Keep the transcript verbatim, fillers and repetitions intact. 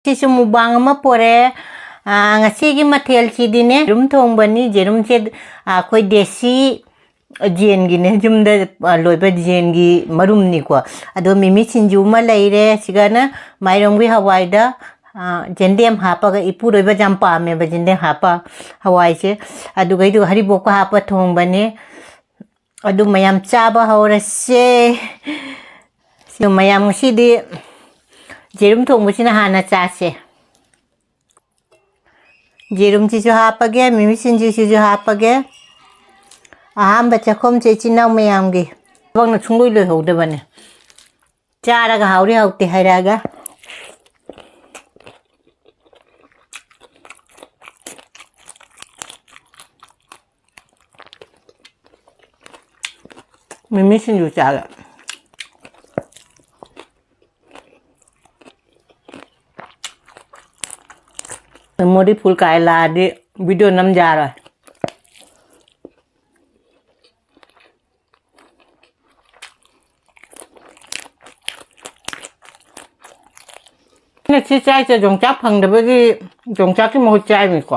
ꯁꯤꯁꯨ ꯃꯨꯛꯕꯥꯡ ꯑꯃ ꯄꯣꯔꯦ꯫ ꯑꯥ, ꯉꯁꯤꯒꯤ ꯃꯊꯦꯜꯁꯤꯗꯤꯅꯦ, ꯌꯦꯔꯨꯝ ꯊꯣꯡꯕꯅꯤ꯫ ꯌꯦꯔꯨꯝꯁꯦ, ꯑꯥ, ꯑꯩꯈꯣꯏ ꯗꯦꯁꯤ ꯌꯦꯟꯒꯤꯅꯦ, ꯌꯨꯝꯗ, ꯑꯥ, ꯂꯣꯏꯕ ꯌꯦꯟꯒꯤ ꯃꯔꯨꯝꯅꯤꯀꯣ꯫ ꯑꯗꯣ ꯃꯤꯃꯤ ꯁꯤꯡꯖꯨ ꯑꯃ ꯂꯩꯔꯦ꯫ ꯁꯤꯒꯅ ꯃꯥꯏꯔꯣꯡꯒꯤ ꯍꯋꯥꯏꯗ, ꯑꯥ, ꯌꯦꯟꯗꯦꯝ ꯍꯥꯞꯄꯒ, ꯏꯄꯨꯔꯣꯏꯕꯁꯦ ꯌꯥꯝ ꯄꯥꯝꯃꯦꯕ ꯌꯦꯟꯗꯦꯝ ꯍꯥꯞꯄ ꯍꯋꯥꯏꯁꯦ꯫ ꯑꯗꯨꯒꯩꯗꯨꯒ ꯍꯔꯤꯕꯣꯞꯀ ꯍꯥꯞꯄ ꯊꯣꯡꯕꯅꯦ꯫ ꯑꯗꯨ ꯃꯌꯥꯝ ꯆꯥꯕ ꯍꯧꯔꯁꯦ꯫ ꯁꯤ ꯃꯌꯥꯝ ꯉꯁꯤꯗꯤ ꯌꯦꯔꯨꯝ ꯊꯣꯡꯕꯁꯤꯅ ꯍꯥꯟꯅ ꯆꯥꯁꯦ꯫ ꯌꯦꯔꯨꯝꯁꯤꯁꯨ ꯍꯥꯞꯄꯒꯦ, ꯃꯤꯃꯤ ꯁꯤꯡꯖꯨꯁꯤꯁꯨ ꯍꯥꯞꯄꯒꯦ꯫ ꯑꯍꯥꯟꯕ ꯆꯥꯛꯈꯨꯝꯁꯦ ꯏꯆꯤꯟ ꯏꯅꯥꯎ ꯃꯌꯥꯝꯒꯤ꯫ ꯊꯕꯛꯅ ꯁꯨꯡꯂꯣꯏ ꯂꯣꯏꯍꯧꯗꯕꯅꯦ꯫ ꯆꯥꯔꯒ ꯍꯥꯎꯔꯤ ꯍꯥꯎꯇꯦ ꯍꯥꯏꯔꯛꯑꯒ꯫ ꯃꯤꯃꯤ ꯁꯤꯡꯖꯨ ꯆꯥꯒꯦ꯫ Memory full ꯀꯥꯏ ꯂꯥꯛꯑꯗꯤ video ꯅꯝ ꯌꯥꯔꯣꯏ꯫ ꯑꯩꯅ ꯁꯤ ꯆꯥꯏꯁꯦ ꯌꯣꯡꯆꯥꯛ ꯐꯪꯗꯕꯒꯤ ꯌꯣꯡꯆꯥꯛꯀꯤ ꯃꯍꯨꯠ ꯆꯥꯏꯅꯤꯀꯣ꯫